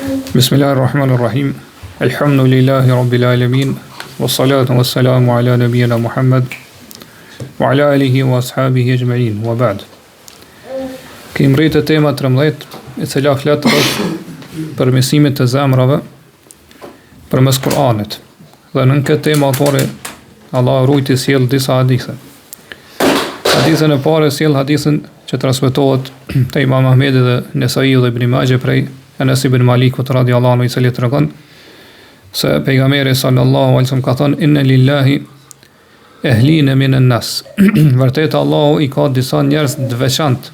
Bismillahir Rahmanir Rahim. Elhamdulillahi Rabbil Alamin. Wassalatu wassalamu ala nabiyyina Muhammad wa ala alihi wa ashabihi ajma'in. Wa ba'd. Kemi mrri te tema 13, e cila flet rreth përmirësimit të zemrave përmes Kur'anit. Dhe nën këtë temë autori Allahu e rujt i sjell disa hadithe. Hadithin e parë sjell hadithin që transmetohet te Imam Ahmedi dhe Nesaiu dhe Ibn Majah prej Enes ibn Malikut radiallahu anhu i cili tregon se pejgamberi sallallahu alaihi wasallam ka thënë inna lillahi ehline minen nas. Vërtet Allahu i ka disa njerëz të veçantë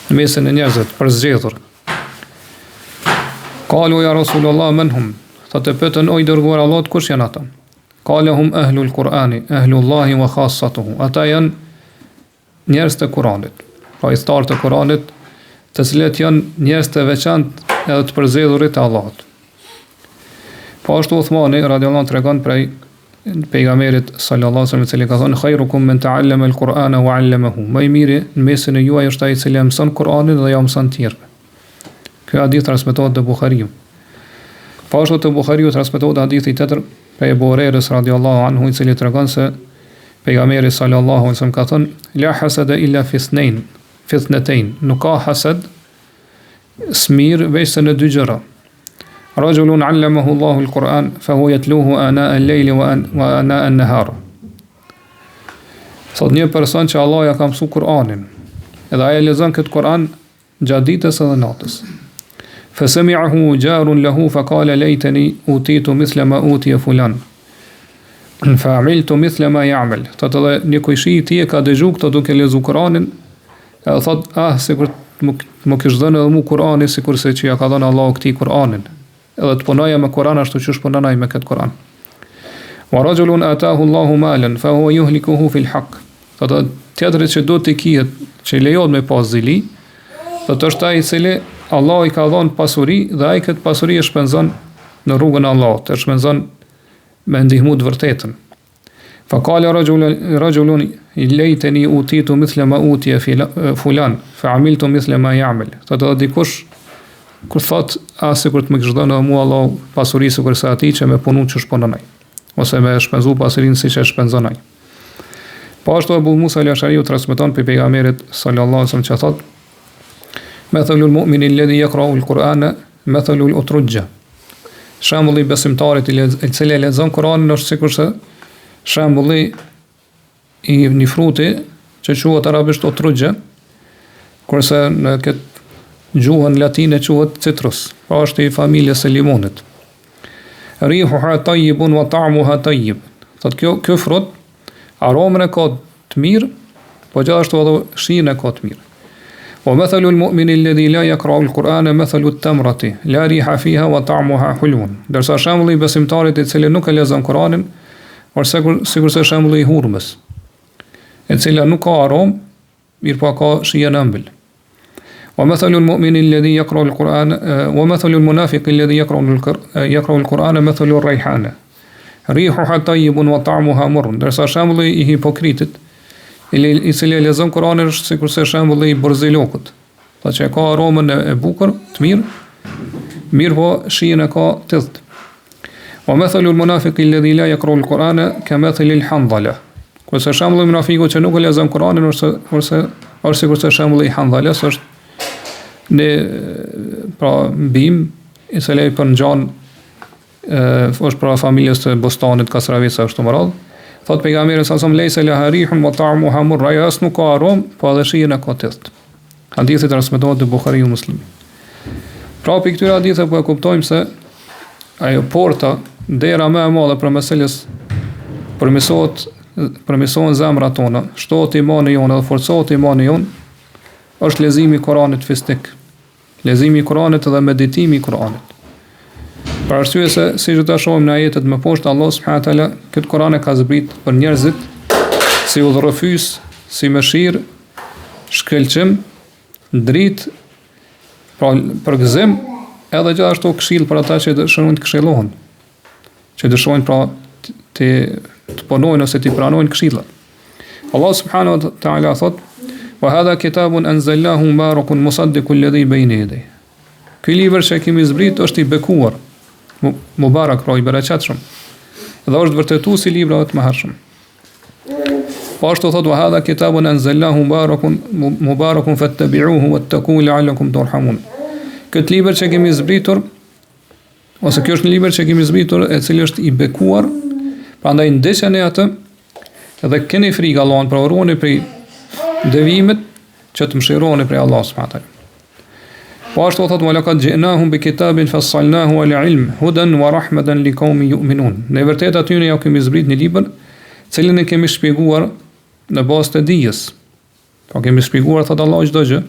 në mesin e njerëzve të përzgjedhur. Kalu ja Rasulullah men hum. Thotë e pyetën o i dërguar i Allahut kush janë ata? Kale hum ehlul Kur'ani, ehlullahi wa khassatuhu. Ata janë njerëz të Kur'anit, pra ithtarë të Kur'anit, të cilët janë njerëz të veçantë edhe të përzgjedhurit e Allahut. Po ashtu Uthmani radiallahu anhu tregon prej pejgamberit sallallahu alaihi wasallam i cili ka thënë khairukum men ta'allama al-Qur'ana wa 'allamahu. Më i miri në mesin e juaj është ai i cili e mëson Kur'anin dhe ja mëson të tjerëve. Ky hadith transmetohet te Buhariu. Po ashtu te Buhariu transmetohet hadithi tjetër prej Ebu Hurejrës radiallahu anhu i cili tregon se pejgamberi sallallahu alaihi wasallam ka thënë la hasada illa fi ithnain fi ithnatain nuk ka hasad smirë veçse në dy gjëra Rajulun 'allamahu Allahu al-Qur'an fa huwa yatluhu ana al-layli wa ana an-nahar. Thot një person që Allah ja ka mësu Kur'anin, edhe ai e lexon këtë Kur'an gjatë ditës edhe natës. Fa sami'ahu jarun lahu fa qala laytani utitu mithla ma utiya fulan. Fa amiltu mithla ma ya'mal. Thot edhe një kojshi i tij e ka dëgju këtë duke lexu Kur'anin, Edhe thot, ah, sikur të më kish dhënë edhe mu Kur'anin, sikurse që ja ka dhënë Allahu këtij Kur'anin. Edhe të punoja me Kur'an ashtu qysh punon ai me këtë Kur'an. Wa rajulun atahu Allahu malan fa huwa yuhlikuhu fil haqq. Thotë tjetri që duhet të kihet, që i lejohet me pas zili, thotë është ai i cili Allahu i ka dhënë pasuri dhe ai këtë pasuri e shpenzon në rrugën e Allahut, e shpenzon me ndihmu të vërtetën. Fa kale rajulun rajulun lejteni utitu mithla ma utiya fulan fa amiltu mithla ma ya'mal. Thotë edhe dikush kur thot ah sikur të më kish dhënë edhe mua Allahu pasuri sikurse atij që me punu qysh punon ai ose me shpenzu pasurinë siç e shpenzon ai. Po ashtu Abu Musa al-Ashariu transmeton prej pejgamberit sallallahu alaihi wasallam që thot Mathalul mu'mini alladhi yaqra'u al-Qur'ana mathalul utrujja. Shembulli i besimtarit i cili e lexon Kur'anin është sikurse shembulli i një fruti që quhet arabisht utrujja, kurse në këtë gjuhën latine quhet citrus, pra është i familjes së limonit. Rihuha tayyibun wa ta'muha tayyib. Thotë kjo ky frut aromën e ka të mirë, po gjithashtu edhe shijen e ka të mirë. Wa mathalu al-mu'mini alladhi la yaqra'u al-Qur'ana mathalu at-tamrati la riha fiha wa ta'muha hulwun. Ndërsa shembulli i besimtarit i cili nuk e lexon Kur'anin, është sikurse shembulli i hurmës, e cila nuk ka aromë, mirëpo ka shijen e ëmbël. Wa mathalu al-mu'mini alladhi yaqra'u al-Qur'an wa mathalu al-munafiqi alladhi yaqra'u al-Qur'ana mathalu ar-rayhana. Rihuha tayyibun wa ta'muha murr. Ndërsa shembulli i hipokritit, i cili e lexon Kur'anin është sikurse shembulli i borzilokut, pra që e ka aromën e bukur, të mirë, mirëpo shijen e ka të idhtë. Wa mathalu al-munafiqi alladhi la yaqra'u al-Qur'ana ka mathali al-hanzala. Kurse shembulli i munafikut që nuk e lexon Kur'anin është kurse është sikurse shembulli i hanzalës është një pra bimë e cila i përngjan është pra familjes të bostanit, kastravecit kështu me radhë. Thot pejgamberi sa sa lejse leha rihun wa ta'muha murr, ajo as nuk ka aromë, po edhe shijen e ka të idhtë. Hadithi transmetohet te Buhariu Muslimi. Pra prej këtyre haditheve po e kuptojmë se ajo porta, dera më e madhe përmes cilës përmirësohet përmirësohen zemrat tona, shtohet imani jonë dhe forcohet imani jonë, është leximi i Kuranit fisnik. Leximi i Kuranit dhe meditimi i Kuranit. Për arsye se siç do ta shohim në ajetet më poshtë, Allah subhanahu wa taala këtë Kuran e ka zbrit për njerëzit si udhërrëfyes, si mëshirë, shkëlqim, dritë, pra përgëzim, edhe gjithashtu këshillë për ata që dëshirojnë të këshillohen, që dëshirojnë pra të të punojnë ose të pranojnë këshillat. Allah subhanahu wa taala thot: "Wa hadha kitabun anzalnahu mubarakun musaddiqul ladhi bayna yadayhi." Ky libër që e kemi zbrit është i bekuar, mubarak, pra i bereqetshëm. Dhe është vërtetues i librave të mëhershëm. Po ashtu thotë wa hadha kitabun anzalnahu mubarakun mubarakun fattabi'uhu wattaqu la'allakum turhamun. Këtë libër që kemi zbritur ose kjo është një libër që kemi zbritur e cili është i bekuar, prandaj ndiqeni atë dhe keni frikë Allahun, pra ruhuni prej devijimit që të mëshiroheni prej Allahut subhanahu wa taala. Po ashtu thotë wa laqad ji'nahum bi kitabin fassalnahu ala ilm hudan wa rahmatan liqaumin yu'minun. Ne vërtet atyre ja kemi zbrit një libër, cilin e kemi shpjeguar në bazë të dijes. Po kemi shpjeguar thotë Allahu çdo gjë.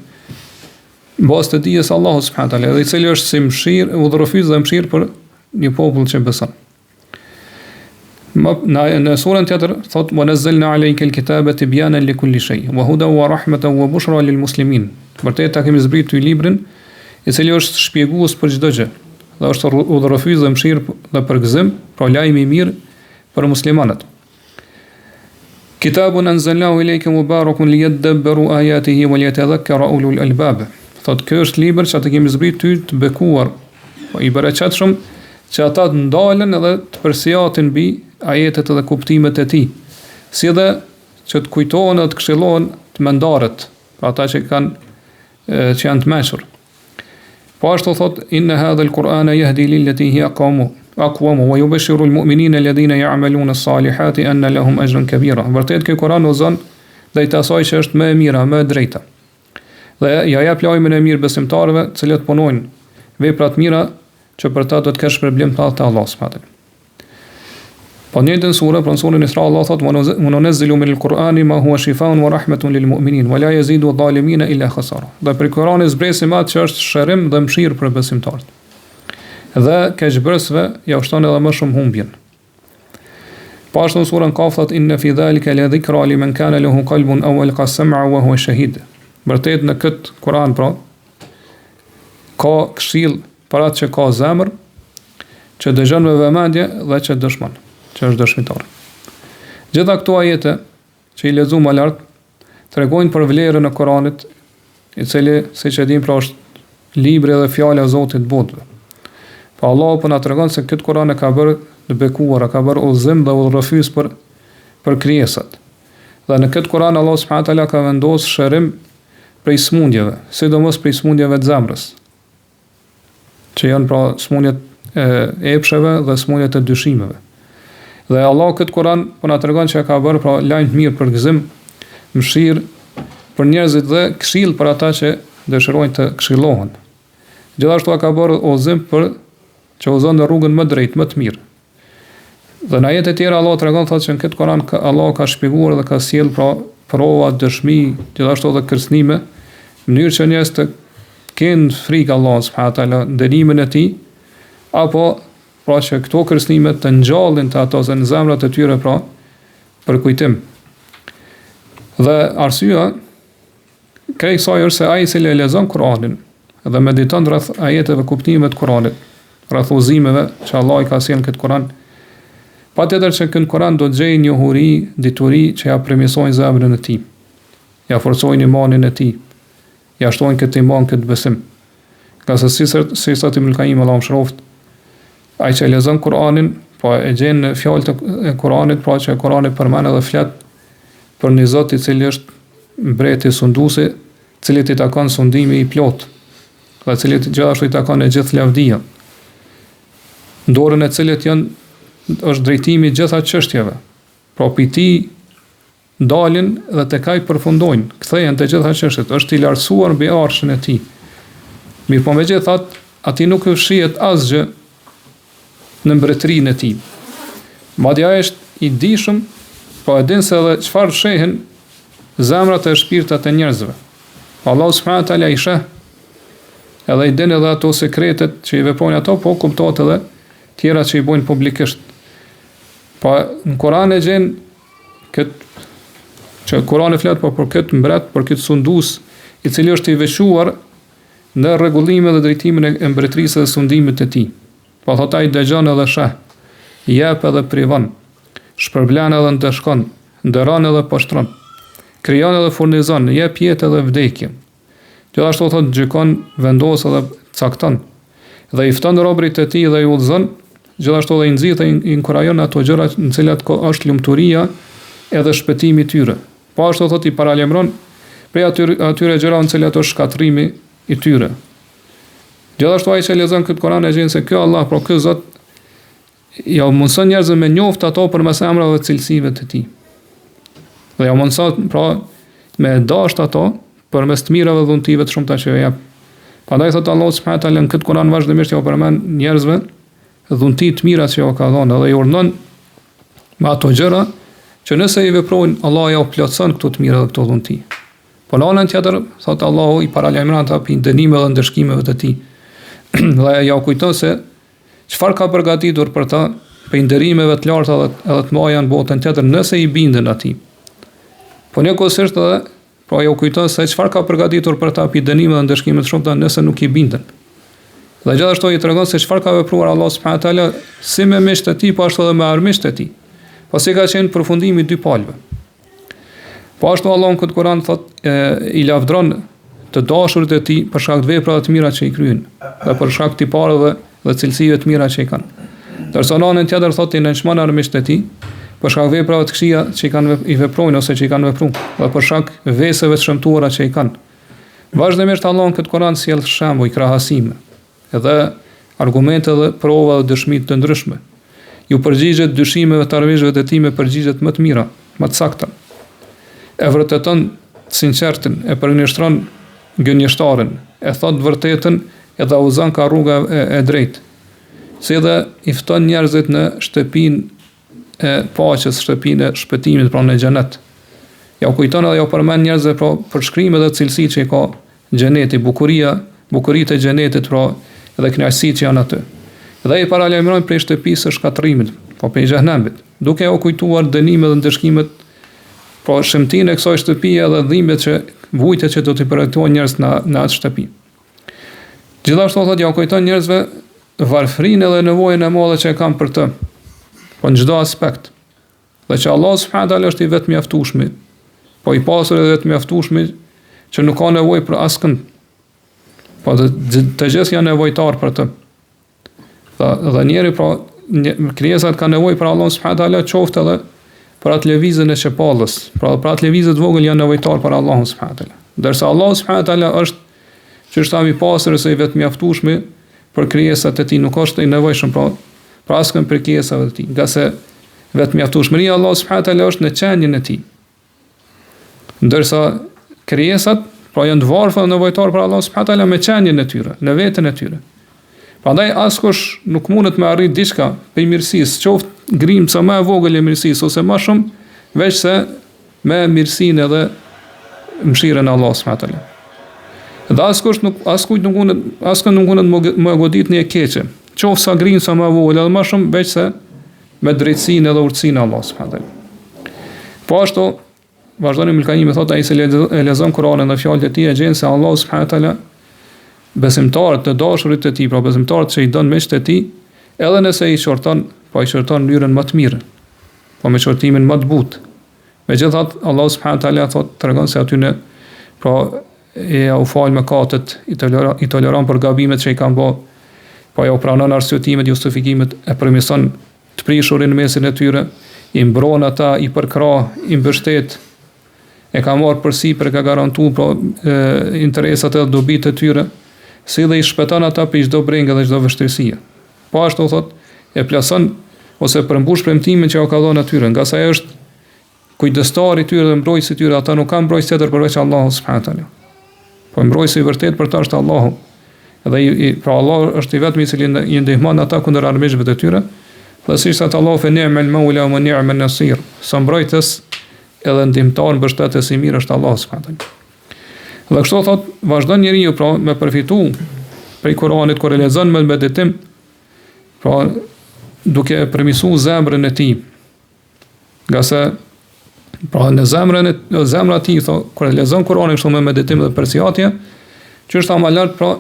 Në bazë të dijes Allahu subhanahu taala, dhe i cili është si mëshirë, udhërrëfyes dhe mëshirë për një popull që beson. Më në në surën tjetër thot wa nazzalna alayka al-kitaba tibyanan li kulli shay wa hudan wa rahmatan wa bushra lil muslimin. Vërtet ta kemi zbritur ty librin, i cili është shpjegues për çdo gjë dhe është udhërrëfyes dhe mëshirë dhe përgëzim, pra lajm i mirë për muslimanët. Kitabun anzalnahu ilayka mubarakun liyadabbaru ayatihi wa liyatadhakkara ulul albab. Thot ky është libër që të kemi zbrit ty të bekuar, po i bereqetshëm që ata të ndalen edhe të përsiatin mbi ajetet edhe kuptimet e tij, si dhe që të kujtohen edhe të këshillohen të mendarët, pra ata që kanë që janë të mençur. Po ashtu thot inna hadha al-Qur'ana yahdi lillati hiya aqwam aqwam wa yubashshiru al-mu'minina alladhina ya'maluna as-salihati anna lahum ajran kabira. Vërtet ky Kur'an udhëzon drejt asaj që është më e mira, më e drejta. Dhe ja jep lajmin e mirë besimtarëve, të cilët punojnë vepra të mira që për ta do të ketë shpërblim të madh te Allahu subhanahu wa Po në njëjtën sure, pra në surën Isra, Allah thotë: "Wa nunazzilu min al-Qur'ani ma huwa shifaa'un wa rahmatun lil mu'minin, wa la yazidu adh-dhalimina illa khasara." Dhe prej Kur'anit zbresim atë që është shërim dhe mëshirë për besimtarët. Dhe keqbërësve ja shton edhe më shumë humbjen. Po ashtu në surën Kaf thotë inna fi dhalika la dhikra liman kana lahu qalbun aw alqa sam'a wa huwa shahid. Vërtet në këtë Kur'an pra ka këshill për atë që ka zemër, që dëgjon me vëmendje dhe që dëshmon, që është dëshmitar. Gjitha këto ajete që i lexuam më lart tregojnë për vlerën e Kuranit, i cili, siç e dimë, pra është libri dhe fjala e Zotit të botëve. Po Allahu po na tregon se këtë Kuran e ka bërë të bekuar, e ka bërë udhëzim dhe udhërrëfyes për për krijesat. Dhe në këtë Kuran Allahu subhanahu teala ka vendosur shërim prej smundjeve, sidomos prej smundjeve të zemrës. që janë pra smundjet e epsheve dhe smundjet e dyshimeve. Dhe Allah këtë Kur'an po na tregon që e ka bërë pra lajm të mirë përgëzim, mëshirë për njerëzit dhe këshill për ata që dëshirojnë të këshillohen. Gjithashtu e ka bërë udhëzim për që udhëzon në rrugën më drejtë, më të mirë. Dhe në ajete tjera Allah tregon thotë që në këtë Kur'an ka, Allah ka shpjeguar dhe ka sjell pra prova, dëshmi, gjithashtu edhe kërcënime, në mënyrë që njerëzit të kenë frikë Allah subhanahu wa taala, dënimin e tij, apo pra që këto kërcënime të ngjallin te ato ose në zemrat e tyre pra përkujtim. Dhe arsyeja Krejt kësaj është se ai i cili e lexon Kur'anin dhe mediton rreth ajeteve kuptimeve të Kur'anit, rreth udhëzimeve që Allah i ka sjellë në këtë Kur'an, patjetër që në këtë Kur'an do të gjejë njohuri, dituri që ja përmirësojnë zemrën e tij, ja forcojnë imanin e tij, ja shtojnë këtë iman, këtë besim. Ngase si si thotë Ibn Kajim Allahu e mëshiroftë, ai që lexon Kur'anin, po e gjen në fjalët e Kur'anit, pra që Kur'ani përmend edhe flet për një Zot i cili është mbreti sunduesi, cilit i takon sundimi i plotë dhe cilit gjithashtu i takon e gjithë lavdia. Në dorën e cilit janë është drejtimi i gjitha çështjeve. Pra prej tij dalin dhe tek ai përfundojnë, kthehen të gjitha çështjet, është i lartësuar mbi arshin e tij. Mirëpo megjithatë, atij nuk i fshihet asgjë në mbretërinë e tij. Madje ai është i dijshëm, po e din se edhe çfarë fshehin zemrat e shpirtat e njerëzve. Allahu subhanahu wa taala i sheh edhe i din edhe ato sekretet që i veprojnë ato, po kuptohet edhe tjera që i bojnë publikisht. Po në Kur'an e gjen këtë që Kur'ani flet po për këtë mbret, për këtë sundues, i cili është i veçuar në rregullimin dhe drejtimin e mbretërisë dhe sundimit të tij. Po thotë ai dëgjon edhe sheh, jep edhe privon, shpërblen edhe ndëshkon, nderon edhe poshtron, krijon edhe furnizon, jep jetë edhe vdekje. Gjithashtu thotë gjykon, vendos edhe. cakton dhe i fton robërit e tij dhe i udhëzon, gjithashtu dhe i nxit dhe i inkurajon ato gjëra në të cilat është lumturia edhe shpëtimi i tyre. Po ashtu thotë i paralajmëron prej atyre, atyre gjërave në të cilat është shkatërrimi i tyre. Gjithashtu ai që lexon këtë Kur'an e gjen se ky Allah, pra ky Zot ja u mundëson njerëzve me njoft ato përmes emrave dhe cilësive të tij. Dhe ja mundëson pra me dasht ato përmes të mirave dhe dhuntive të shumta që ju jep. Prandaj thotë Allahu subhanahu wa taala në këtë Kur'an vazhdimisht ja u përmend njerëzve dhunti të mira që ju ka dhënë dhe i urdhënon me ato gjëra që nëse i veprojnë Allah ja u plotëson këto të mira dhe këto dhunti. Po në anën tjetër, thotë Allahu i paralajmëron ata prej dënimeve dhe ndëshkimeve të tij. dhe ja u kujton se Çfarë ka përgatitur për ta prej nderimeve të larta dhe edhe të mëdha në botën tjetër nëse i binden atij. Po njëkohësisht edhe pra ju kujton se çfarë ka përgatitur për ta prej dënimeve dhe ndëshkimeve të shumta nëse nuk i binden. Dhe gjithashtu i tregon se çfarë ka vepruar Allah subhanahu wa taala si me miqtë e tij, po ashtu edhe me armiqtë e tij. Po si ka qenë përfundimi i dy palëve. Po ashtu Allah në këtë Kur'an thot e, i lavdron të dashurit e tij për shkak të veprave të mira që i kryen dhe për shkak të tipareve dhe cilësive të mira që i kanë. Ndërsa në anën tjetër thotë i nënçmon armiqtë e tij për shkak veprave të këqija që i kanë i veprojnë ose që i kanë vepruar dhe për shkak veseve të shëmtuara që i kanë. Vazhdimisht Allah në këtë Kur'an sjell shembuj, krahasime. Edhe argumente dhe prova dhe dëshmi të ndryshme. Ju përgjigjet dyshimeve të armiqve të tij me përgjigjet më të mira, më të sakta. E vërteton të sinqertin, e përgënjeshtron gënjeshtarin, e thotë të vërtetën edhe udhëzon ka rruga e, e drejtë. Si dhe i fton njerëzit në shtëpinë e paqes, shtëpinë e shpëtimit, pra në xhenet. Ja u kujton edhe ja u përmend njerëzve pra përshkrime dhe cilësi që i ka xheneti, bukuria, bukuritë e xhenetit, pra dhe kënaqësitë që janë aty. Dhe i paralajmëron prej shtëpisë së shkatërrimit, po prej xhehenemit, duke u kujtuar dënimet dhe ndëshkimet, pra shëmtinë e kësaj shtëpie dhe dhimbjet që vujtjet që do t'i përjetojnë njerëzit në në atë shtëpi. Gjithashtu thotë ja u kujton njerëzve varfërinë dhe nevojën e madhe që e kanë për të. Po në çdo aspekt. Dhe që Allah subhanahu taala është i vetëmjaftueshmi, po i pasur edhe vetëmjaftueshmi që nuk ka nevojë për askënd. Po të, të gjithë janë nevojtar për të. Dhe, dhe njeri pra një, krijesat kanë nevojë për Allah subhanahu taala qoftë edhe për atë lëvizjen e qepallës, pra për atë lëvizje të vogël janë nevojtar për Allahun subhanahu taala. Ndërsa Allah subhanahu taala është që është i pasur ose i vetëmjaftueshmi për krijesat e tij, nuk është i nevojshëm pra për askënd prej krijesave të tij, ngase vetëmjaftueshmëria e Allahut subhanahu teala është në qenien e tij. Ndërsa krijesat pra janë të varfër dhe nevojtar për Allahun subhanahu teala me qenien e tyre, në veten e tyre. Prandaj askush nuk mundet me arrit diçka prej mirësisë, qoftë grimca më e vogël e mirësisë ose më shumë, veçse me mirësinë edhe mëshirën e Allahut subhanahu teala. Dhe askush nuk askujt nuk mundet askënd nuk mundet me godit një e keqe, qoftë sa grimca më e vogël edhe më shumë veçse me drejtësinë edhe urtësinë e Allahut subhanahu teala. Po ashtu vazhdon Ibn Kajimi thotë ai se e lexon Kur'anin dhe fjalët e tij e gjen se Allahu subhanahu teala besimtarët të dashurit e tij, pra besimtarët që i don miqtë e tij, edhe nëse i qorton, po i qorton në mënyrën më të mirë, po me qortimin më të butë. Megjithatë, Allahu subhanahu teala thotë tregon se atyne pra e ja u fal mëkatet, i toleron, i toleron për gabimet që i kanë bë, po ja u pranon arsyetimet, justifikimet, e përmirëson të prishurin në mesin e tyre, i mbron ata, i përkrah, i mbështet, e ka marrë përsipër, e ka garantuar pra e, interesat edhe dobitë e tyre, si dhe i shpëton ata prej çdo brenge dhe çdo vështirësie. Po ashtu thot, e plotëson ose përmbush premtimin që u ka dhënë atyre, ngase ai është kujdestar i tyre dhe mbrojtës i tyre, ata nuk kanë mbrojtës tjetër përveç Allahut subhanahu teala. Po mbrojtësi i vërtetë për ta është Allahu. Dhe i, i, pra Allah është i vetmi i cili i ndihmon ata kundër armiqve të tyre. Dhe siç thotë Allahu fe ni'mal maula wa ni'man nasir. Sa mbrojtës edhe ndihmëtar mbështetës i mirë është Allahu subhanahu teala. Dhe kështu thot, vazhdon njeriu pra me përfitu prej Kuranit kur e lexon me meditim, pra duke e përmirësu zemrën e tij. Ngase pra në zemrën e në zemra e tij thot, kur e lexon Kuranin kështu me meditim dhe përsiatje, që është më lart pra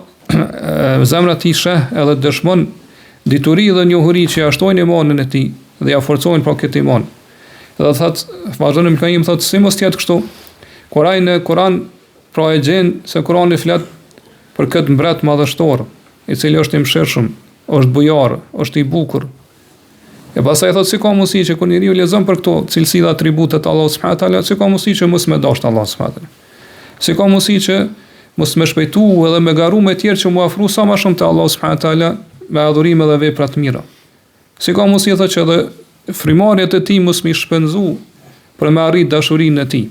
zemra e tij sheh edhe dëshmon dituri dhe njohuri që ja shtojnë imanin e tij dhe ja forcojnë pra këtë iman. Dhe thot, vazhdon Ibn Kajim thot, si mos të jetë kështu? Kur ai në Kur'an pra e gjen se Kur'ani flet për këtë mbret madhështor. i cili është i mëshirshëm, është bujar, është i bukur. E pastaj thotë si ka mundësi që kur njeriu lexon për këto cilësi dhe atribute të Allahut subhanahu teala, si ka mundësi që mos me dashtë Allahun subhanahu teala. Si ka mundësi që mos me shpejtu edhe me garu me tjerë që mu afru sa më shumë te Allahu subhanahu teala me adhurime dhe vepra të mira. Si ka mundësi thotë që edhe frymarrjet e tij mos me shpenzu për me arrit dashurinë e tij.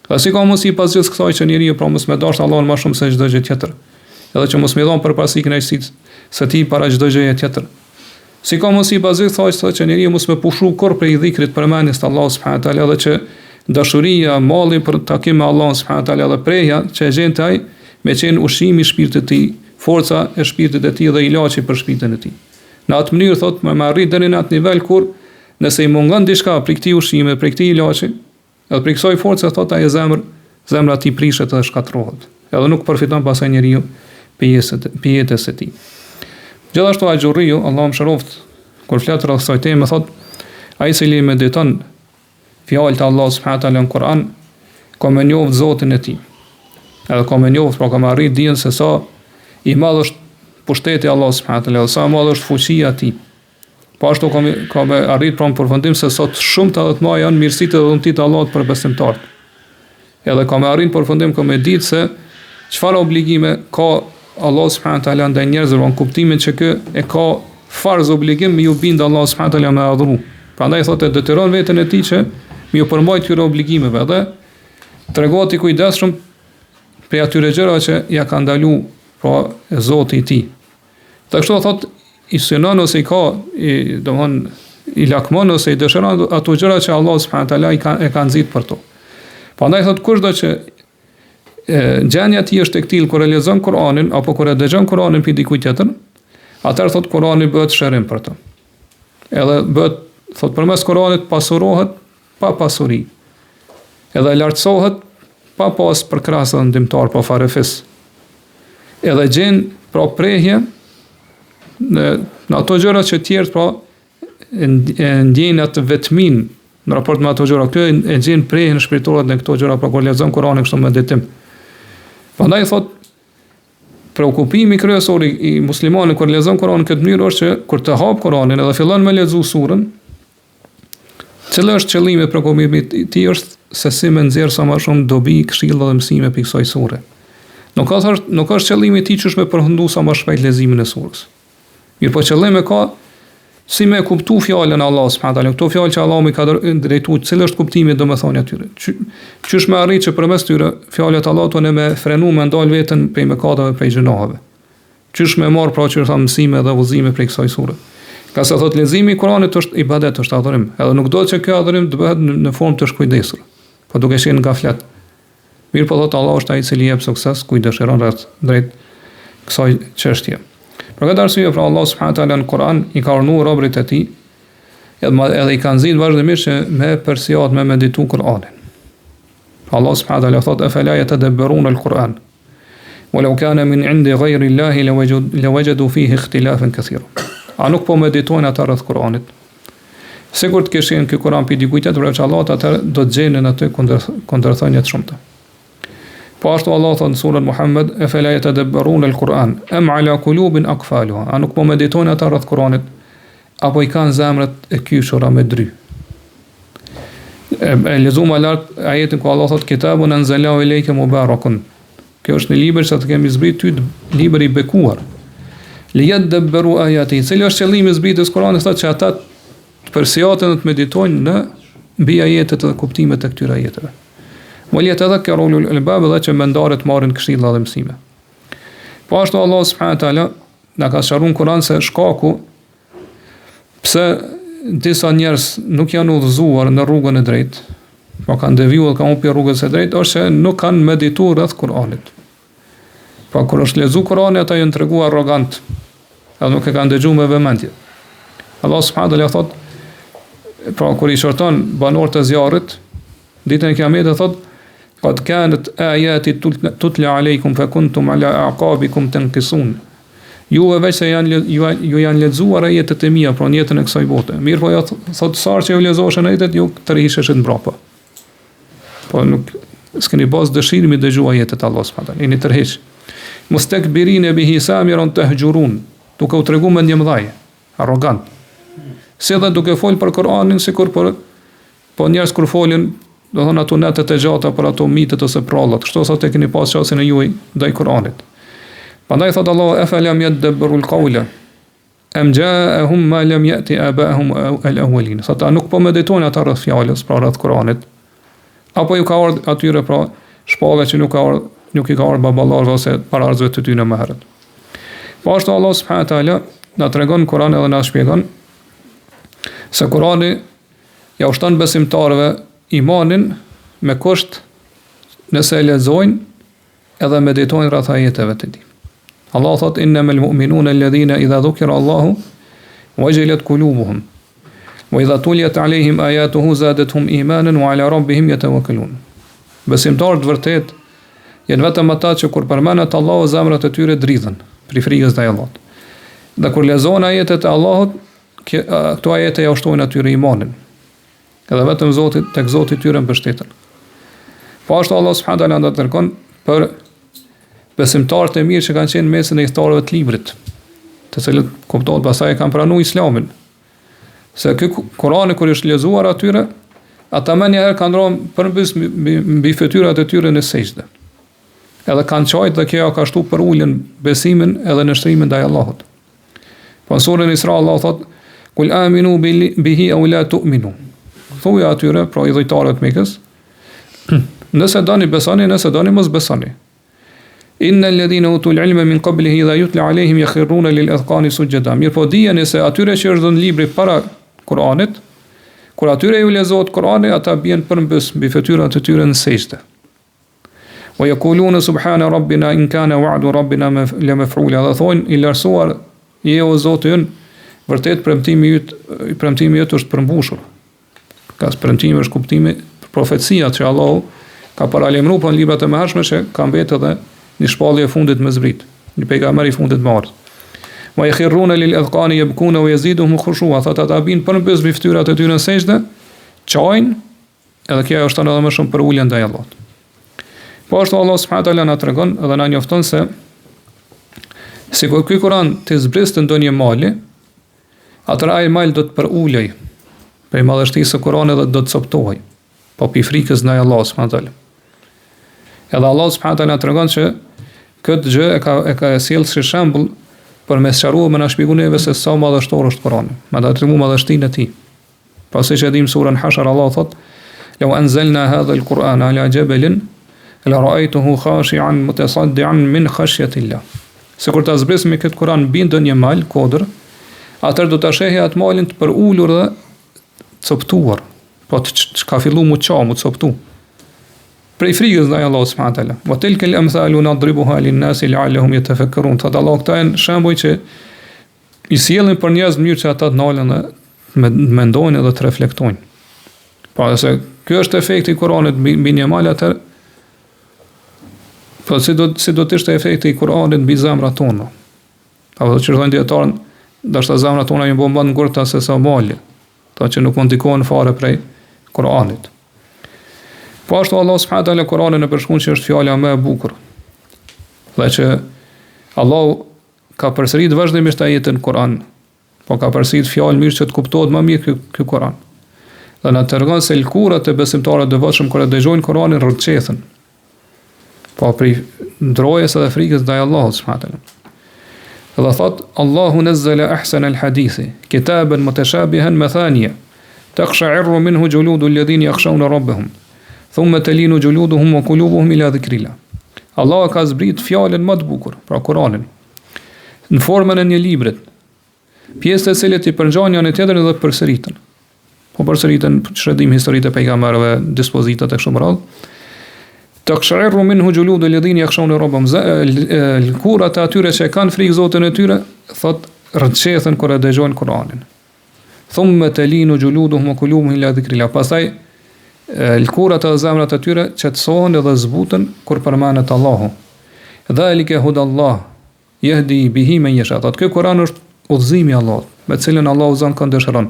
Dhe si ka mundësi pas gjithë kësaj që njeriu pra mos me dashtë Allahun më shumë se çdo gjë tjetër, edhe që mos me dhon përparësi kënaqësisë së tij para çdo gjëje tjetër. Si ka mundësi pas gjithë kësaj thotë që njeriu mos me pushu kurrë prej dhikrit përmendjes të Allahut subhanahu wa taala dhe që dashuria, malli për takim me Allahun subhanahu wa taala dhe prehja që e gjen te ai me qenë ushqimi i shpirtit të tij, forca e shpirtit të tij dhe ilaçi për shpirtin e tij. Në atë mënyrë thotë me me arrit deri në atë nivel kur nëse i mungon diçka prej këtij ushqimi, prej këtij ilaçi, Edhe prej kësaj force thotë ai zemër, zemra e tij prishet dhe shkatërrohet. Edhe nuk përfiton pastaj njeriu prej jetës së tij. Gjithashtu Axhurriu, Allahu e mëshiroftë, kur flet rreth kësaj teme thotë, ai i cili mediton fjalët e Allahut subhanahu teala në Kur'an, ka me njoft Zotin e tij. Edhe ka me njoft, pra ka me arrit dijen se sa i madh është pushteti i Allahut subhanahu teala, sa e madh është fuqia e tij. Po ashtu ka me, ka me arrit pra në përfundim se sa të shumta dhe të mëdha janë mirësitë dhe dhuntitë e Allahut për besimtarët. Edhe ka me arrit në përfundim ka me ditë se çfarë obligime ka Allah subhanahu taala ndaj njerëzve në kuptimin që ky e ka farz obligim me ju bind Allah subhanahu taala me adhuru. Prandaj thotë e detyron veten e tij që me ju përmbajt këtyre obligimeve dhe tregohet i kujdesshëm prej atyre gjërave që ja ka ndalu pra Zoti i tij. Dhe kështu thot i synon ose i ka i domthon i lakmon ose i dëshiron ato gjëra që Allah subhanahu taala i ka e ka nxit për to. Prandaj thot kushdo që e, gjendja e tij është e këtillë kur e lexon Kur'anin apo kur e dëgjon Kur'anin prej dikujt tjetër, atëherë thot Kur'ani bëhet shërim për të. Edhe bëhet thot përmes Kur'anit pasurohet pa pasuri. Edhe lartësohet pa pas përkrahës dhe ndihmëtar, pa farefis. Edhe gjen pra prehje në, në ato gjëra që tjerët pra e ndjejnë atë vetminë në raport me ato gjëra. Ky e gjen prehjen shpirtërore në këto gjëra, pra kur lexon Kur'anin kështu me meditim. Prandaj thot preokupimi kryesor i, i muslimanit kur lexon Kur'anin në këtë mënyrë është që kur të hap Kur'anin edhe fillon me lexu surën, Cili është qëllimi i preokupimit i tij është se si me nxjerr sa më shumë dobi, këshilla dhe mësime prej kësaj sure. Nuk është nuk është qëllimi i tij qysh me përfundu sa më shpejt leximin e surës. Mirëpo qëllim e ka si me kuptu fjalën e Allahut subhanahu teala, këto fjalë që Allahu m'i ka drejtu, cili është kuptimi domethënë atyre. Qysh me arrit që përmes tyre fjalët e Allahut tonë me frenu me ndal veten prej mëkateve, prej gjynaheve. Qysh me marr pra që thamë mësime dhe udhëzime prej kësaj sure. Ngase thotë leximi i Kuranit është ibadet, është adhurim. Edhe nuk duhet që ky adhurim të bëhet në, në formë të shkujdesur, po duke qenë në gaflet. Mirëpo thotë Allah është ai i cili jep sukses kujt dëshiron rreth drejt kësaj çështje. Për këtë arsye pra Allah subhanahu teala në Kur'an i ka urdhëruar robërit e tij edhe edhe i ka nxitur vazhdimisht që me përsiat me meditu Kur'anin. Allah subhanahu teala thotë efela yatadabbarun al-Quran. Wa law kana min indi ghayri Allahi lawajadu fihi ikhtilafan kathira. A nuk po meditojnë ata rreth Kur'anit? Sikur të kish qenë ky Kur'an prej dikujt tjetër përveç Allahut, atëherë do të gjenin aty kundër kundërthënie të shumta. Po ashtu Allah thotë në surën Muhammed, "Efela yatadabbarun al-Quran am ala qulubin aqfaluha?" A nuk po meditojnë ata rreth Kur'anit? Apo i kanë zemrat e kyçura me dry? E, e lexuam më lart ajetin ku Allah thotë kitabun anzalnahu ilayka mubarakun. Kjo është një libër që të kemi zbrit ty, libër i bekuar. Li yadabbaru ayati, cili është qëllimi i zbritjes së Kuranit, thotë që ata të përsiaten dhe të meditojnë në mbi ajetet dhe kuptimet e këtyre ajeteve. Wa li yatadhakkaru ulul albab dhe që mendarët marrin këshilla dhe mësime. Po ashtu Allah subhanahu wa taala na ka sqaruar në Kur'an se shkaku Pse disa njerëz nuk janë udhëzuar në rrugën e drejtë, po kanë devijuar dhe kanë humbur rrugës së drejtë, është se nuk kanë medituar rreth Kur'anit. Po kur është lexuar Kur'ani, ata janë treguar arrogant, edhe nuk e kanë dëgjuar me vëmendje. Allah subhanahu wa taala thot, pra kur i qorton banorët e zjarrit, ditën e Kiametit thot, Kad kanat ayati tutla alaykum fa kuntum ala aqabikum tankisun. Juve veç se janë ju, ju janë lexuar ajetet e mia, pra në jetën e kësaj bote. Mirëpo jo thotë sa herë që ju lexoheshin ajetet, ju tërhiqeshit mbrapa. Po nuk s'keni pas dëshirë mi dëgju ajetet e Allahut subhanahu taala, jeni tërheq. Mustakbirina bihi samiran tahjurun, duke u tregu mendjemdhaj, arrogant. Si dhe duke fol për Kur'anin sikur për po njerëz kur folin, do thonë ato netët e gjata për ato mitet ose prrallat, kështu thotë e keni pas qasjen e juaj ndaj Kur'anit. Prandaj thotë Allahu efelem jedebberul kaule, Em ja'ahum ma lam ya'ti aba'ahum al-awwalin. Thotë a nuk po meditojnë ata rreth fjalës, pra rreth Kuranit? Apo ju ka ardhur atyre pra shpallja që nuk ka ardhur, nuk i ka ardhur baballarëve ose paraardhësve të tyre më herët. Po ashtu Allah subhanahu wa taala na tregon Kur'an edhe na shpjegon se Kur'ani ja u shton besimtarëve imanin me kusht nëse e lexojnë edhe meditojnë rreth ajeteve të tij. Allah thot innamal mu'minuna alladhina idha dhukira Allahu wajilat qulubuhum wa idha tuliyat alayhim ayatuhu zadatuhum imanan wa ala rabbihim yatawakkalun. Besimtarët të vërtet janë vetëm ata që kur përmendet Allahu zemrat e tyre dridhen prej frikës ndaj Allahut. Dhe kur lexohen ajetet e Allahut, këto ajete ja u shtojnë atyre imanin. Edhe vetëm Zotit, tek Zoti i tyre mbështeten. Po ashtu Allah subhanahu taala na tregon për besimtarët e mirë që kanë qenë në mesin e ithtarëve të librit, të cilët kuptohet pastaj e kanë pranuar Islamin. Se ky Kurani kur është lexuar atyre, ata menjëherë kanë rënë përmbys mbi, mbi fytyrat e tyre në sexhde. Edhe kanë qajt dhe kjo ja ka shtu përuljen, besimin edhe nënshtrimin ndaj Allahut. Po në surën Isra Allah thot Kul aminu bihi au la tu'minu. Thuja atyre, pra idhujtarëve të Mekës, nëse doni besoni, nëse doni mos besoni. Inna alladhina utul ilma min qablihi idha yutla alehim yakhruna lil adhqani sujada. Mirëpo dijeni se atyre që është dhënë libri para Kur'anit, kur atyre ju lexohet Kur'ani, ata bien përmbys mbi fytyrat e tyre në sexhde. Wa yaquluna subhana rabbina in kana wa'du rabbina la maf'ula. Dhe thonë i lartësuar je o Zoti ynë, vërtet premtimi yt, premtimi yt është përmbushur. Ka premtimi është kuptimi profecia që Allahu ka paralajmëruar po në librat e mëhershme që ka mbetë edhe një shpallje e fundit me zbrit, një pejgamber i fundit me ardh. Wa yakhruna lil adhqani yabkuna wa yaziduhum khushu'a. Thotë ata bien përmbys mbi fytyrat e tyre në sexhde, qajnë Edhe kjo e shton edhe më shumë përuljen ndaj Allahut. Po ashtu Allah subhanahu taala na tregon dhe na njofton se sikur ky Kur'an të zbriste ndonjë mali, atëherë ai mal do të përulej prej madhështisë së Kur'anit dhe do të coptohej, po prej frikës ndaj Allahut subhanahu taala. Edhe Allah subhanahu taala na tregon se këtë gjë e ka e ka sjellë si shembull për me sqaruar me na shpjegu neve se sa madhështor është Kur'ani, me na tregu madhështinë e tij. Pra siç e dimë surën Hashr Allahu thot: "Law anzalna hadha al-Qur'an ala jabalin la ra'aytuhu khashi'an mutasaddian min khashyati Allah." Sikur ta zbrisnim këtë Kur'an mbi ndonjë mal, kodër, atëherë do ta shihje atë malin të përulur dhe coptuar, po të që ka fillu mu qa, mu coptu. Prej frikës ndaj Allahut subhanahu teala. Wa tilka al-amthalu nadribuha lin-nasi la'allahum yatafakkarun. Thot Allah, këta janë shembuj që i sjellim për njerëz në mënyrë që ata të nalen dhe të mendojnë edhe të reflektojnë. Pra nëse ky është efekti i Kuranit mbi, mbi një mal atëherë po si do si do të ishte efekti i Kuranit mbi zemrat tona? Apo siç thonë dijetarët, ndoshta zemrat tona janë bërë më të ngurta se sa mali, ato që nuk ndikohen fare prej Kuranit. Po ashtu Allah subhanahu taala Kuranin e përshkruan që është fjala më e bukur. Dhe që Allahu ka përsërit vazhdimisht ajete në Kur'an, po ka përsërit fjalë në mënyrë që të kuptohet më mirë ky ky Kur'an. Dhe na tregon se lëkurat e besimtarëve të devotshëm kur e dëgjojnë Kur'anin rrëqethen. Po prej drojës edhe frikës ndaj Allahut subhanahu teala. Dhe thot Allahu nazzala ahsana al-hadithi kitaban mutashabihan mathaniya taqsha'irru minhu juludu alladhina yakhshawna rabbahum Thumma talinu juluduhum wa qulubuhum ila dhikrillah. Allahu ka zbrit fjalën më të bukur, pra Kur'anin, në formën e një librit, pjesët e cilit i përngjajnë njëri tjetrin dhe përsëriten. Po përsëriten siç e dimë historitë e pejgamberëve, dispozitat e kështu me radhë. Takshairru minhu xhuludu ledhine jakhshaune rabbahum, lëkurat e atyre që kanë frikë Zotin e tyre, thot, rrëqethen kur e dëgjojnë Kur'anin. Thumme telinu xhuluduhum wa kulubuhum ila dhikrillah. Pastaj lëkurat edhe zemrat e tyre qetësohen edhe zbuten kur përmendet Allahu. Dhalike hudallah jehdi bihi men jesha. Thotë ky Kur'an është udhëzimi i Allahut, me të cilin Allahu udhëzon kënd dëshiron.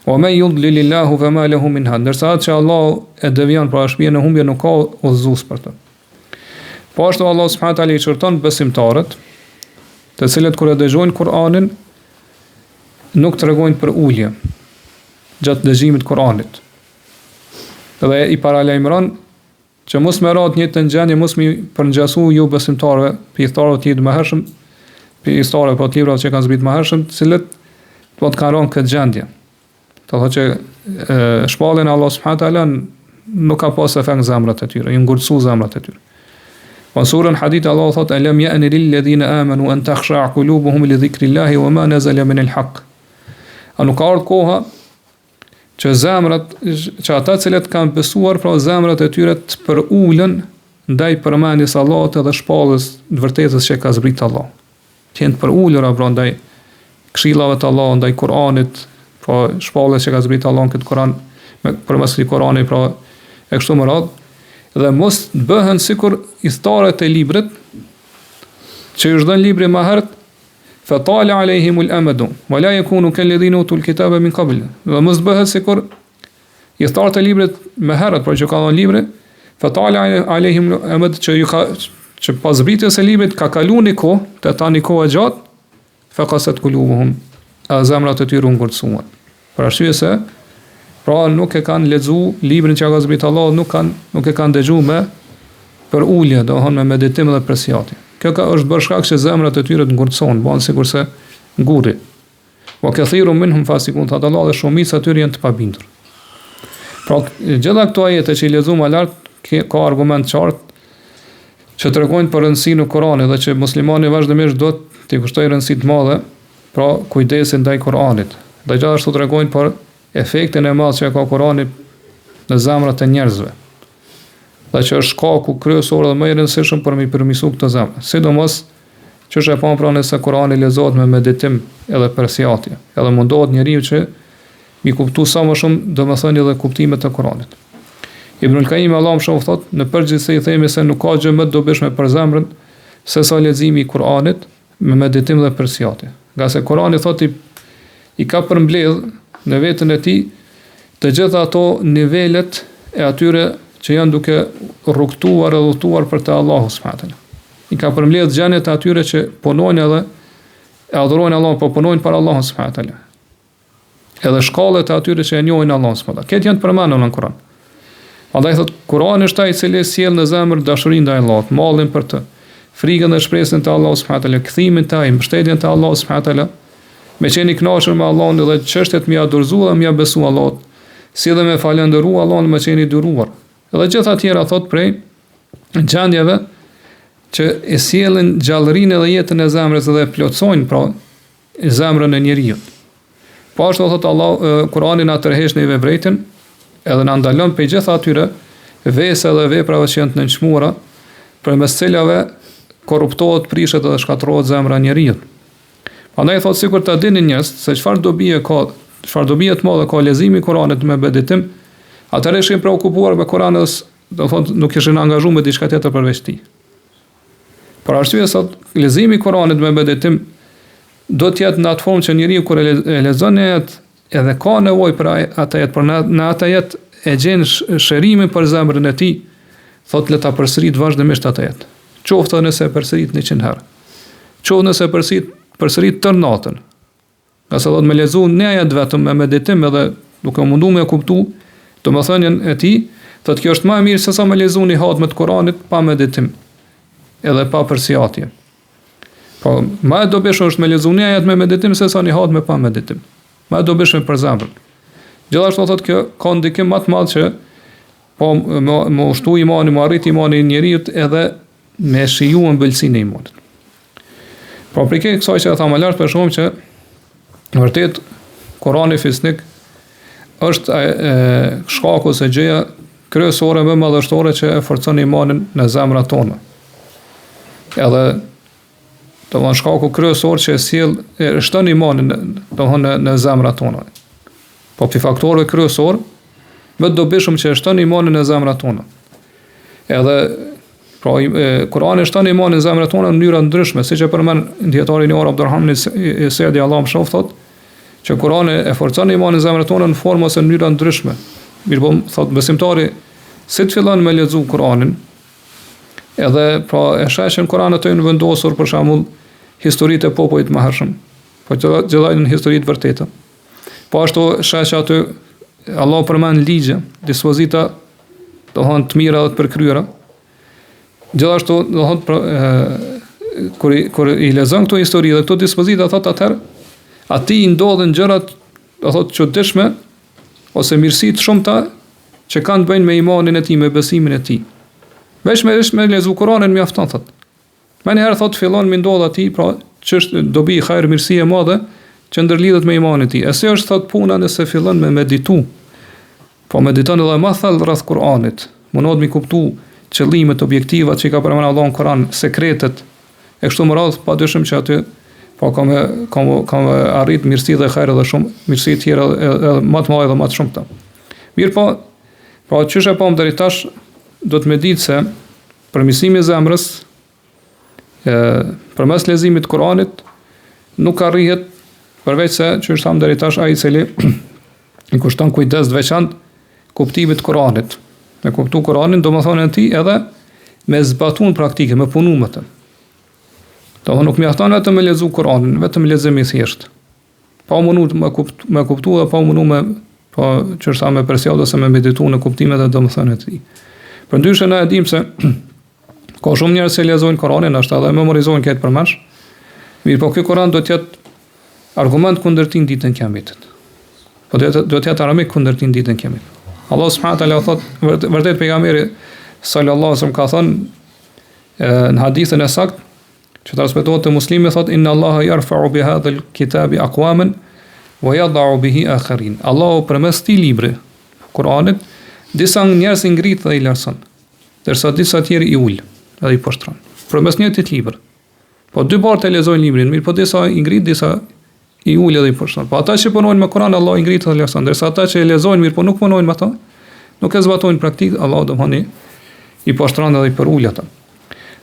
Wa men yudlilillahu fama lahu min had. Ndërsa atë që Allahu e devijon, pra e shpie në humbje nuk ka udhëzues për të. Po ashtu Allah subhanahu taala i qorton besimtarët, të cilët kur e dëgjojnë Kur'anin nuk tregojnë përulje gjatë dëgjimit të Kur'anit. Dhe i paralajmëron që mos me ra në të njëjtën gjendje, mos me i përngjasu jobesimtarëve, prej ithtarëve të librit më hershëm, prej ithtarëve po të librave që kanë zbrit më hershëm, të cilët po të kanë rënë këtë gjendje. Do thotë që shpalljen e Allah subhanahu taala nuk ka pas efekt në zemrat e tyre, janë ngurtësu zemrat e tyre. Po në surën Hadid Allah thotë alam ya'ni lil ladhina amanu an takhsha qulubuhum li dhikrillahi wa ma nazala min al haqq. A nuk ka ardhur koha që zemrat që ata të cilët kanë besuar pra zemrat e tyre të përulen ndaj përmendjes së Allahut edhe shpalljes të vërtetës që ka zbrit Allah. Të jenë të përulura pra ndaj këshillave të Allahut, ndaj Kur'anit, pra shpalljes që ka zbrit Allahu në këtë Kur'an, me përmes këtij Kur'ani, pra e kështu me radhë, dhe mos të bëhen sikur ithtarët e librit që ju është dhënë libri më herët, fa tala alehimul amadu wa la yakunu kal ladhina utul kitaba min qabl. Dhe mos të bëhet sikur Ithtarët e librit më herët, por që ka dhënë libri, fa tala alehim amad që ju ka që pas zbritjes së librit ka kaluar një kohë, te ta një kohë e gjatë, fa qasat kulubuhum, a zemrat e tyre u ngurtësuan. Për arsye se pra nuk e kanë lexu librin që ka zbrit Allahu, nuk kanë nuk e kanë dëgju me përulje, domethënë me meditim dhe përsiatje. Kjo ka është bërë shkak që zemrat e tyre të ngurtësohen, bëhen sikurse guri. Wa kathirun minhum fasikun, thotë Allah, dhe shumica e tyre janë të pabindur. Pra, gjitha këto ajete që i lexuam më lart, ka argument qartë që tregojnë për rëndësinë e Kuranit dhe që muslimani vazhdimisht duhet t'i kushtojë rëndësi të madhe, pra kujdesin ndaj Kuranit. Dhe gjithashtu tregojnë për efektin e madh që ka Kurani në zemrat e njerëzve. Dhe që është shkaku kryesor dhe më i rëndësishëm për me i përmirësu këto zemra. Sidomos Qysh e pamë pra nëse Kurani lexohet me meditim edhe përsiatje, edhe mundohet njeriu që mi kuptu sa më shumë domethënie dhe kuptimet e Kuranit. Ibnul Kajimi Allahu e mëshiroftë thotë, në përgjithësi themi se nuk ka gjë më të dobishme për zemrën se sa leximi i Kuranit me meditim dhe përsiatje. Ngase Kurani thotë i, i ka përmbledh në veten e tij të gjitha ato nivelet e atyre që janë duke rrugëtuar edhe udhëtuar për te Allahu subhanahu teala. I ka përmbledh gjendjet e atyre që punojnë edhe e adhurojnë Allahun, po punojnë për Allahun subhanahu teala. Edhe shkallët e atyre që e njohin Allahun subhanahu teala. Këto janë të përmendura në Kur'an. Andaj thot Kur'ani është ai i cili sjell në zemër dashurinë ndaj Allahut, mallin për të, frikën dhe shpresën te Allahu subhanahu teala, kthimin te ai, mbështetjen te Allahu subhanahu teala, me qenë i kënaqur me Allahun dhe çështjet me ia dorëzu dhe me ia besu Allahut, si dhe me falënderu Allahun me qenë i duruar. Edhe gjitha tjera thot prej gjendjeve që e sjellin gjallërinë dhe jetën e zemrës dhe e plotësojnë pra zemrën e njeriut. Po ashtu thot Allah Kurani na tërheq neve vërejtjen edhe na ndalon prej gjitha atyre vese dhe veprave që janë të nënçmuara, përmes cilave korruptohet, prishet dhe shkatërrohet zemra e njeriut. Prandaj thot sikur ta dinin njerëz se çfarë dobie ka, çfarë dobie të madhe ka leximi i Kuranit me meditim, atëherë ishin preokupuar me Kuranin dhe do thotë nuk ishin angazhuar me diçka tjetër përveç tij. Për arsye se leximi i Kuranit me meditim do të jetë në atë formë që njeriu kur e lexon një ajet edhe ka nevojë për atë ajet, por në, në atë ajet e gjen shërimin për zemrën e tij, thotë le ta përsërit vazhdimisht atë ajet. Qoftë edhe nëse e përsërit 100 herë. Qoftë nëse e përsërit përsërit tërë natën. Ngase thotë me lexu një ajet vetëm me meditim edhe duke u mundu me kuptu domethënien e tij, thotë kjo është më e mirë se sa me lexu një hatme të Kuranit pa meditim edhe pa përsiatje. Po, më e dobishme është me lexu një ajet me meditim se sa një hatme pa meditim. Më e dobishme për zemrën. Gjithashtu thotë kjo ka ndikim më të madh që po me, me u shtu imani, me u rrit imani i njeriut edhe me shiju ëmbëlsinë e imanit. Pra prej kësaj që e thamë më lart, po shohim që vërtet Kurani fisnik është e, e, shkaku ose gjëja kryesore më madhështore që e forcon imanin në zemrat tona. Edhe domethënë shkaku kryesor që e sjell e shton imanin domethënë në, në zemrat tona. Po prej faktorëve kryesor më të dobishëm që e shton imanin në zemrat tona. Edhe Pra, Kurani shton imanin në zemrat tona në mënyra të ndryshme, siç e përmend dietari i njohur Abdurrahman Sa'di Allahu e mëshiroftë thotë që Kurani e forcon imanin në zemrat tona në formë ose në mënyra të ndryshme. Mirëpo, thotë besimtari si të fillon me lexu Kur'anin, Edhe pra e sheh që në Kur'an ato janë vendosur për shembull historitë e popujve të mëhershëm. Po gjitha gjitha janë histori të vërteta. Po ashtu sheh që aty Allah përmend ligje, dispozita, domthon të mira dhe të përkryera. Gjithashtu, domthon pra, e, kur i, kur i lexon këto histori dhe këto dispozita thotë atëherë atij i ndodhin gjërat, do thotë çuditshme ose mirësi të shumta që kanë të bëjnë me imanin e tij, me besimin e tij. Veç me veç me lexu Kur'anin mjafton thotë. Menjëherë thotë fillon me ndodh atij, pra që është dobi hajr mirësi e madhe që ndërlidhet me imanin e tij. E si është thotë puna nëse fillon me meditu. Po mediton edhe më thellë rreth Kur'anit, mundohet me kuptu qëllimet, objektivat që i ka përmendur Allahu në Kur'an, sekretet e kështu me radhë, padyshim që aty po ka me ka me, ka me arrit mirësi dhe hajr edhe shumë mirësi të tjera edhe, edhe më të mëdha dhe më të shumta. Mirëpo, pra qysh e pamë deri tash do të me ditë se Përmirësimi i zemrës e përmes leximit të Kuranit nuk arrihet përveç se qysh thamë deri tash ai i cili i kushton kujdes të veçantë kuptimit të Kuranit. Me kuptu Kuranin, domethënien e tij edhe me zbatu në praktikë, me punu me të. Domethënë nuk mjafton vetëm me lexu Kuranin, vetëm lexim i thjeshtë. Pa u mundu me kuptu, me kuptu dhe pa u mundu me po qysh thamë me përcjell ose me meditu në kuptimet dhe domethëniet e tij. Përndryshe ne e dimë se ka shumë njerëz që lexojnë Kuranin, është edhe memorizojnë këtë përmendsh. Mirëpo ky Kuran do të jetë argument kundër tij në ditën e Kiametit. Po do të do të jetë armik kundër tij në ditën e Kiametit. Allah subhanahu wa taala thot vërtet, vërtet pejgamberi sallallahu alaihi wasallam ka thënë në hadithin e saktë Që transmetohet te Muslimi thot inna Allaha yarfa'u bi hadha al-kitabi aqwaman wa yad'u bihi akharin. Allahu përmes këtij libri, Kur'anit, disa njerëz i ngrit dhe i lartëson, ndërsa disa tjerë i ul dhe i poshtron. Përmes njëjtit libër. Po dy palë e lexojnë librin, mirëpo disa i ngrit, disa i ul edhe i poshtron. Po ata që punojnë me Kur'an, Allahu i ngrit dhe lartëson, ndërsa ata që e lexojnë mirëpo nuk punojnë me ato, nuk e zbatojnë në praktikë, Allahu domethënë i poshtron edhe i përul ata.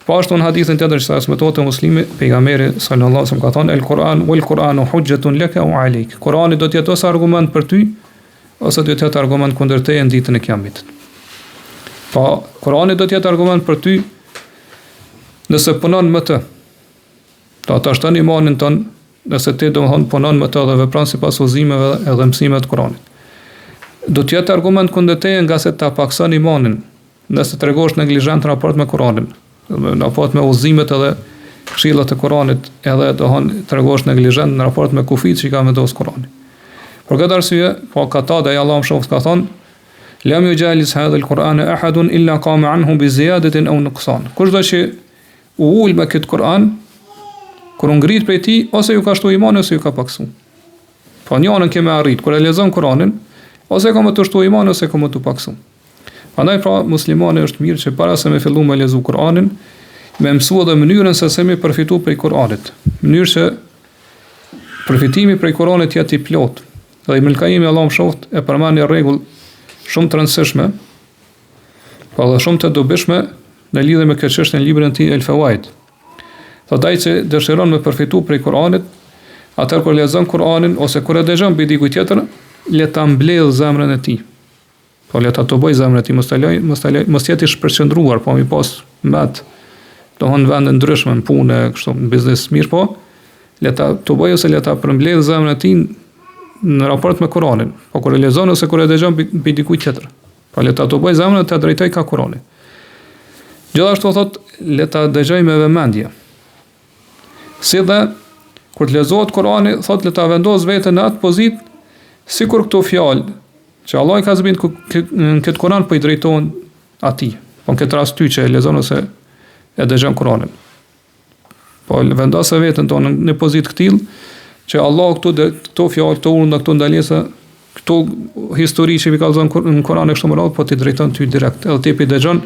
Po ashtu në hadithin tjetër që transmetohet te Muslimi, pejgamberi sallallahu alajhi wasallam ka thënë el Kur'an wal Kur'anu hujjatun laka aw alayk. Kur'ani do të jetë ose argument për ty ose do të jetë argument kundër teje në ditën e Kiametit. Po Kur'ani do të jetë argument për ty nëse punon me të. Do ta shton imanin tënd, nëse ti domethënë punon me të dhe vepron sipas udhëzimeve edhe mësimeve të Kuranit. Do të jetë argument kundër teje ngase ta pakson imanin, nëse tregohesh neglizhent në raport me Kuranin, në raport me udhëzimet edhe këshillat e Kuranit, edhe domethënë tregohesh neglizhent në raport me kufijtë që i ka vendos Kurani. Për këtë arsye, po Katade Allahu e mëshiroftë ka thonë, Lem juxhalis hadha al-Qur'an ahadun illa qama anhu bi ziyadatin aw nuqsan. Kushdo që U ul me këtë Kur'an, kur u ngrit prej tij, ose ju ka shtu imani, ose ju ka paksu. Po njënën ke me arrit, kur e lexon Kur'anin, ose ka me të shtu imani, ose ka me të paksu. Prandaj pra, muslimani është mirë që para se me fillu me lexu Kur'anin, me mësu edhe mënyrën se si me përfitu prej Kur'anit. Mënyrë që përfitimi prej Kur'anit të jetë i plotë. Dhe Ibn Kajimi Allahu e mëshiroftë e përmend një rregull shumë të rëndësishme, Po edhe shumë të dobishme në lidhje me këtë çështje në librin e tij El Fawaid. Thotë ai që dëshiron me përfitu prej Kur'anit, atëherë kur lexon Kur'anin ose kur e dëgjon prej dikujt tjetër, le ta mbledh zemrën e tij. Po le ta tuboj zemrën e tij, mos ta lëj, mos ta lëj, mos jetë i shpërqendruar, po mi pas met domethënë në vende ndryshme në punë, kështu në biznes mirëpo, le ta tuboj ose le ta përmbledh zemrën e tij në raport me Kur'anin. Po kur e lexon ose kur e dëgjon prej dikujt tjetër. Po le ta tuboj zemrën ta drejtoj ka Kurani. Gjithashtu thot le ta dëgjoj me vëmendje. Si dhe kur të lexohet Kurani, thot le ta vendos veten në atë pozitë sikur këto fjalë që Allah i ka zbrit në këtë Kur'an po i drejtohen atij. Po në këtë rast ty që e lexon ose e dëgjon Kur'anin. Po vendose veten tonë në pozitë të këtillë që Allah këto dhe këto fjalë, këto urdhra, këto ndalesa, këto histori që i kallzon në Kur'an e kështu me radhë, po t'i drejton ty direkt, edhe ti po dëgjon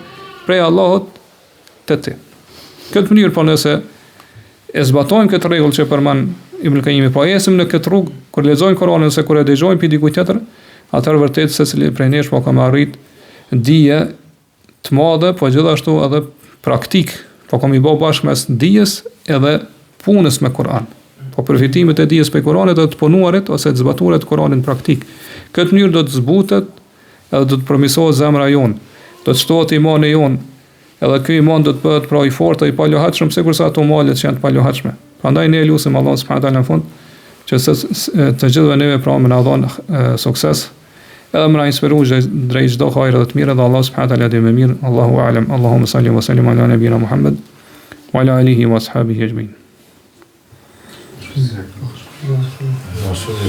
prej Allahut te ti. Këtë mënyrë po nëse e zbatojmë këtë rregull që përmend Ibn Kajimi, po ecim në këtë rrugë kur lexojmë Kur'anin ose kur e dëgjojmë prej dikujt tjetër, atëherë vërtet secili prej nesh po ka me arrit dije të madhe, po gjithashtu edhe praktikë, po ka me i bo bashkë mes dijes edhe punës me Kur'an. Po përfitimet e dijes prej Kur'anit dhe të punuarit ose të zbatuarit të Kur'anit në praktikë. Këtë mënyrë do të zbutet edhe do të përmirësohet zemra jonë, do të shtohet imani jonë. Edhe ky iman do të bëhet pra i fortë dhe i paluhatshëm sikurse ato malet që janë të paluhatshme. Prandaj ne e lusim Allahun subhanahu teala në fund që se, të gjithëve neve pra me na dhon sukses edhe me na inspiru drejt çdo hajri dhe të mire dhe Allah subhanahu teala di më mirë. Allahu a'lam. Allahumma salli wa sallim ala nabina Muhammad wa ala alihi wa ashabihi ajma'in.